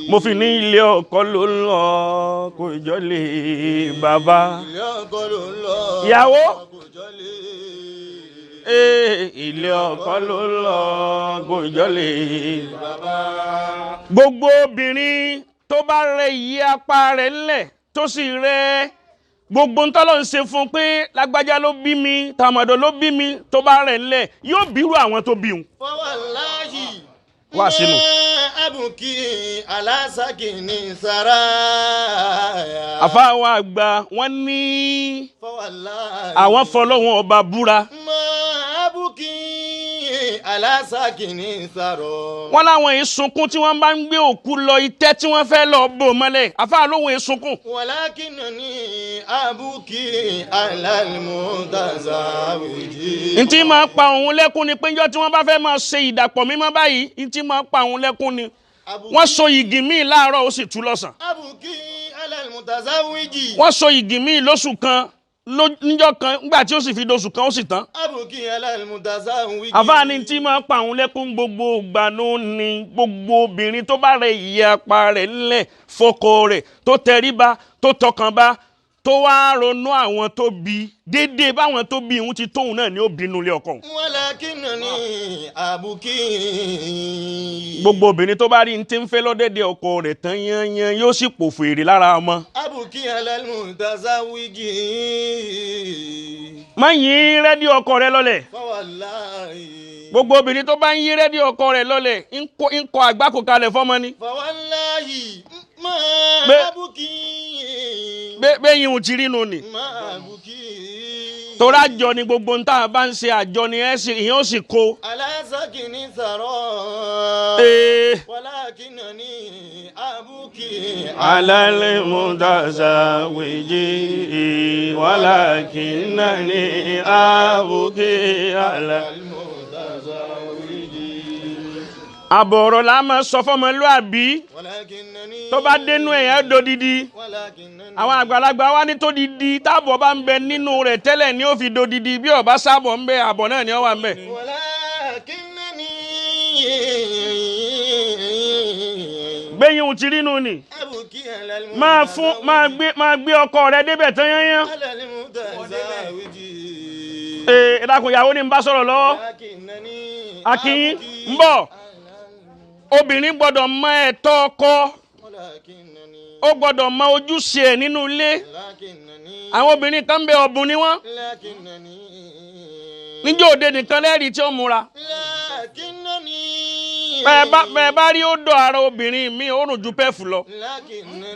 Mo fi ní ilé ọkọ ló ń lọ, kò jọ lè bàbá. Ilé ọkọ ló ń lọ. Ìyàwó. Kò jọ lé. Ee, ilé ọkọ ló ń lọ, kò jọ lè bàbá. Gbogbo obìnrin tó bá rẹ ìyí apá rẹ̀ ńlẹ̀, tó sì rẹ gbogbo ń tọ́lọ́ ń ṣe fún un pé lágbájá ló bí mi, tàmọ̀dọ̀ ló bí mi, tó bá rẹ̀ ńlẹ̀, yóò bírú àwọn tó bí òun. Fọwọ́láyì. Wá sínú. Abuki alásàkìní sara. Àfáwọn àgbà wọn ní Fọwọ́láyì. àwọn fọlọ́wọn ọba búra. Mọ abuki alásàkìní sara. Wọn láwọn èyí sunkún tí wọ́n bá ń gbé òkú lọ itẹ́ tí wọ́n fẹ́ lọ bò mọ́lẹ̀. Àfáà lóhun èyí sunkún. Wàlákìnní abuki alálmútazawiji. Ntí máa pa òun lẹ́kún ni pé njọ́ tí wọ́n bá fẹ́ máa ṣe ìdàpọ̀ mímọ́ báyìí, ntí máa pa òun lẹ́kún ni wọ́n so igi míì láàárọ̀, ó sì tú lọ́sàn. Abuki alálmútazawiji. Wọ́n so igi míì lóṣù kan níjọ́ kan, nígbà tí ó sì fi doṣù kan, ó sì tán. Abuki alálmútazawiji. Àfáàní tí máa pa òun lẹ́kún gbogbo ìgbàanú ni gbogbo obìnrin tó bá rẹ ìyẹ́ apá rẹ̀ ńlẹ̀ fọkọ rẹ̀, tó tẹríba, tó tọkànba, tó wá ronú àwọn tó bí déédéé báwọn tó bí òun ti tóun náà ni ó bínú ilé ọkọ òun. Wàlákìnní abuki. Gbogbo obìnrin tó bá rí ní tí ń fẹ́ lọ́dẹ̀dẹ̀ ọkọ rẹ̀ tán yányán, yóò sì pòfò èrè lára ọmọ. Abuki alálmútazawiji. Má yín rédíò ọkọ rẹ lọ́lẹ̀. Fọwọ́láyì. Gbogbo obìnrin tó bá ń yí rédíò ọkọ rẹ̀ lọ́lẹ̀, ń kọ àgbákò kalẹ̀ fọ́mọ ni. Fọwọ́láyì. Má abuki. Bẹ́ẹ̀ yín ò ti rí nu ni. Má abuki. Torí àjọ ni gbogbo ń tá a bá ń ṣe, àjọ ni ẹ sì ìyẹn ó sì kó. Alásàkìní sàrọ̀. Ee. Wàlákìnní abuki. Alálẹ̀ mutazawiji walakinnani abuki ala. Almutazawiji. Àbọ̀rọ̀ la máa sọ fọmọlúàbí Wàlákìnní. tó bá dénú ẹ̀yàn dodidi. Wàlákìnní. Àwọn àgbàlagbà wa ní tó didi táàbọ̀ bá ń bẹ nínú rẹ̀ tẹ́lẹ̀ ni ó fi dodidi, bí ó bá sábọ̀ ń bẹ, àbọ̀ náà ni ó wà ń bẹ. Wàlákìnní. Gbẹ̀yìn ò ti rínú ni. Abuki alálmutazawiji. Máa fún máa gbé ọkọ rẹ débẹ̀ tán yányán. Alálmutazawiji. Ee, ẹ dákun, ìyàwó ni ń bá sọ̀rọ̀ lọ́wọ́. Wàlákìnní. Akin ń bọ̀. Obìnrin gbọ́dọ̀ mọ ẹ̀tọ́ ọkọ, Wàlákìnní. ó gbọ́dọ̀ mọ ojúṣe ẹ̀ nínú ilé. Wàlákìnní. Àwọn obìnrin kan bẹ, ọ̀bùn ni wọ́n. Wàlákìnní. Níjọ́ òde nìkan lẹ́rìí tí ó múra. Wàlákìnní. Bẹ́ẹ̀ bá rí ó dọ̀ ara obìnrin mi, ó rùn ju pẹ́ẹ̀fù lọ. Wàlákìnní.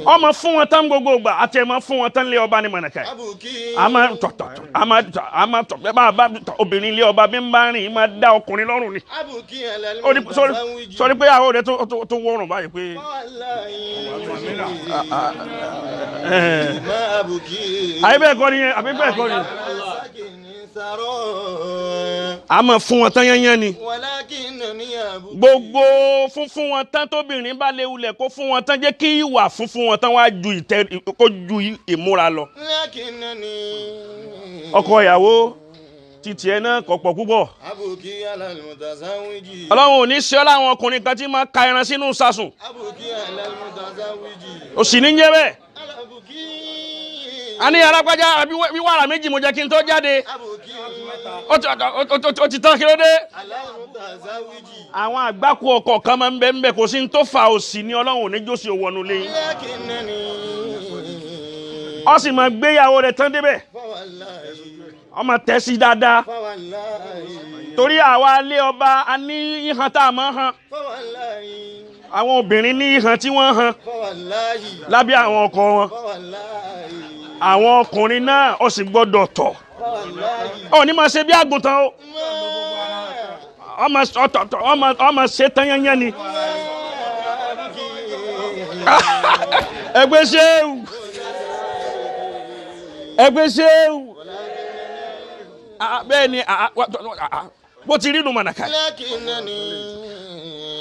Ọmọ fún wọn tán gbogbo ìgbà àti ẹ̀ máa fún wọn tán lé ọba ní mọ̀nàkà. Abuki. A máa tọ̀ tọ̀ tọ̀, a máa tọ̀, a máa tọ̀. Bẹ́ẹ̀ bá tọ̀, obìnrin ilé ọba bí ń bá rìn máa dá ọkùnrin lọ́rùn ni. Abuki Ó ní sọrí alálmutazawiji. sọrí pé àwọn rẹ̀ tó wọrùn báyìí pé. Wàláhì. Ma abuki. Àbí bẹ́ẹ̀ kọ́ ni yẹn, àbí bẹ́ẹ̀ kọ́ ni. Alásàkìní sàrọ̀. A máa fún wọn tán yányán ni. Wàlákìnní abuki. Gbogbo fúnfún wọn tán tóbìnrin bá léwu lẹ̀ kó fún wọn tán, jẹ́ kí ìwà fúnfún wọn tán wá ju ìtẹ kó ju ìmúra lọ. Wàlákìnní. Ọkọ ìyàwó títí ẹ náà kò pọ̀ púpọ̀. Abuki alálmutazawiji. Ọlọ́run ò ní ṣe ọ́ láwọn ọkùnrin kan tí máa ka ẹran sínú sasùn. Abuki alálmutazawiji. Ò sì ní jẹ́ bẹ́ẹ̀. Abuki. A ní alágbájá àbí wàrà méjì mo jẹ́ kí n tó jáde. Abuki Ó ti tán, kí ló dé? alálmutazawiji. Àwọn àgbákò ọkọ̀ kan máa ń bẹ ń bẹ, kò sí ní tó fa òsì ní. Ọlọ́run ò ní jósì òwònú lẹ́yìn. Wàlákìnní. Ó sì máa gbéyàwó rẹ̀ tán débẹ̀. Fawalahi. Ọmọ tẹ̀ sí dáadáa. Fawalahi. Torí àwa ilé ọba a ní ìhàn tá a máa hàn. Fawalahi. Àwọn obìnrin ní ìhàn tí wọ́n hàn Fawalahi. lábẹ́ àwọn ọkọ wọn. Fawalahi. Àwọn ọkùnrin náà ó sì gbọ́dọ̀ tọ̀. Fawalahi. Ó ní máa ṣe bí àgùntàn o. Ọmọ ọtọ̀tọ̀ ọmọ ṣe tán yányán ni. Ẹgbẹ́ ṣéwù, ẹgbẹ́ ṣéwù. Ah, bẹ́ẹ̀ ni, ah, ah, ah, ah, bó ti rí nu mọ̀nàkà. Lakinnani.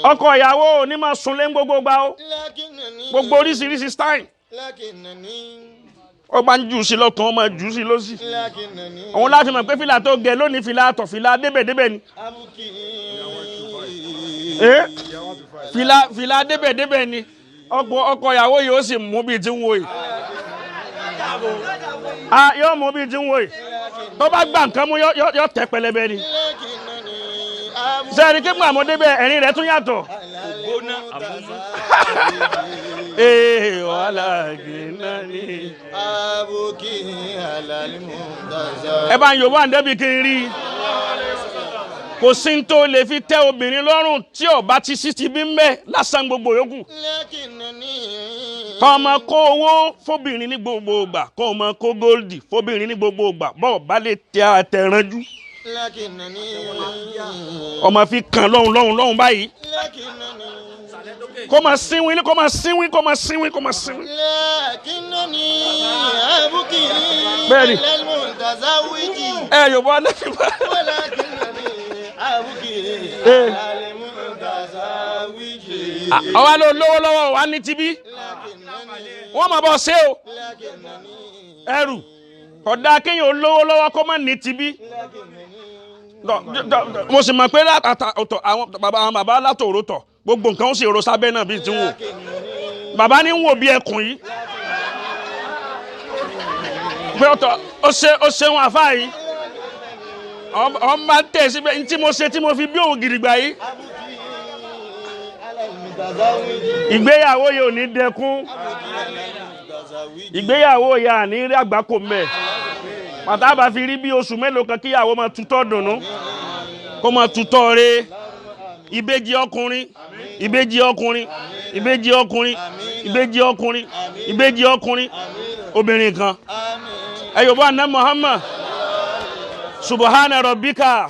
Ọkọ ìyàwó ò ní máa sunlé ń gbogbo gbà ó. Lakinnani. Gbogbo oríṣiríṣi style. Lakinnani. Ó bá ń jù sí lọ́tún, ó máa jù sí lọ́sì. Lakinnani. Òun láti mọ̀ pé fìlà tó gẹ̀ lónìí, fìlà àtọ̀, fìlà débẹ̀débẹ̀ ni. Abuki. Eh? Fìlà fìlà débẹ̀débẹ̀ ni ọkọ ìyàwó yìí ó sì mú bíi ti ń wo yìí. A yóò mú bíi ti ń wo yìí. Tó bá gbà nǹkan mú yọ tẹ pẹlẹbẹ ni. Sẹ́ẹ̀rì kí màmú débẹ̀ ẹ̀rín rẹ̀ tún yàtọ̀. Gbóná àmúmú. Ee walakinani. Abuki alalimuntaza. Ẹ bá ń yòówó àǹdẹ́bí kí n rí i. Kò sí ní tó lè fi tẹ́ obìnrin lọ́rùn tí ó bá ti sí ti bí ń bẹ́ lásán gbogbo yòókù. Lakinani. Kọ́ ọmọ kó owó fóbìnrin ní gbogbo ìgbà, kọ́ ọmọ kó góòlì fóbìnrin ní gbogbo ìgbà, bọ́ọ̀ bá lè tẹ àtẹ̀rànjú. Lakinani. Ọmọ fi kàn lọ́hùn lọ́hùn lọ́hùn báyìí. Lakinani. Kó máa sínwín, kó máa sínwín, kó máa sínwín, kó máa sínwín. Lakinani. Abuki Bẹ́ẹ̀ni. alalimuntazawiji. Ẹ yòówó àǹdẹ́bí bá. Walakinani. Abuki Eh. alalimuntazawiji. Ọwọ́ ló lówó lọ́wọ́ wa ní tibí. Lakinani. Wọ́n máa bọ̀ ṣé o. Lakinani. Ẹrù kódà kéèyàn olówó lọ́wọ́ kó má ní tibí. Mo sì mọ̀ pé ọ̀tọ̀ àwọn bàbá látòrò tọ̀ gbogbo nǹkan ó sì ro sábẹ́ náà bíi ti ń wò. Bàbá ní ń wò bí ẹkùn yìí. Pé ọ̀tọ̀ ó ṣeun àfáà yìí. Ọ máa ń tẹ̀ síbẹ̀ ní tí mo ṣe tí mo fi bí òun gidigba yìí. Ìgbéyàwó yìí ò ní dẹkún. Ìgbéyàwó yà ní rí àgbákò mẹ́. Pàtà bá fi rí bí oṣù mélòó kan kíyàwó máa tutọ́ dùnú, kó máa tutọ́ re. Ìbejì ọkùnrin, ìbejì ọkùnrin, ìbejì ọkùnrin, ìbejì ọkùnrin, ìbejì ọkùnrin, obìnrin kan. Ẹ yóò bá àná Muhammad. Subhana rabbika.